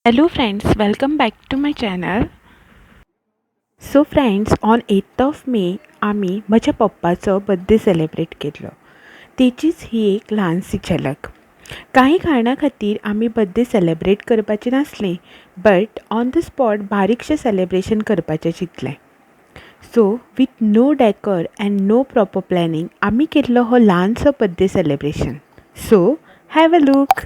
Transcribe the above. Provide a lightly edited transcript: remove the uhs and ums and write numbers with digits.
Hello friends, welcome back to my channel. So friends, on 8th of May आमी म्हज्या पप्पाचो birthday celebrate केलो. तेचीच ही एक ल्हानशी झलक. कांय कारणा खातीर आमी बड्डे सेलेब्रेट करपाचें नासलें, बट ऑन the spot बारीकशें सेलेब्रेशन करपाचें चिंतलें. So with no decor and no proper planning आमी केल्लो हो ल्हानसो birthday celebration. So have a look.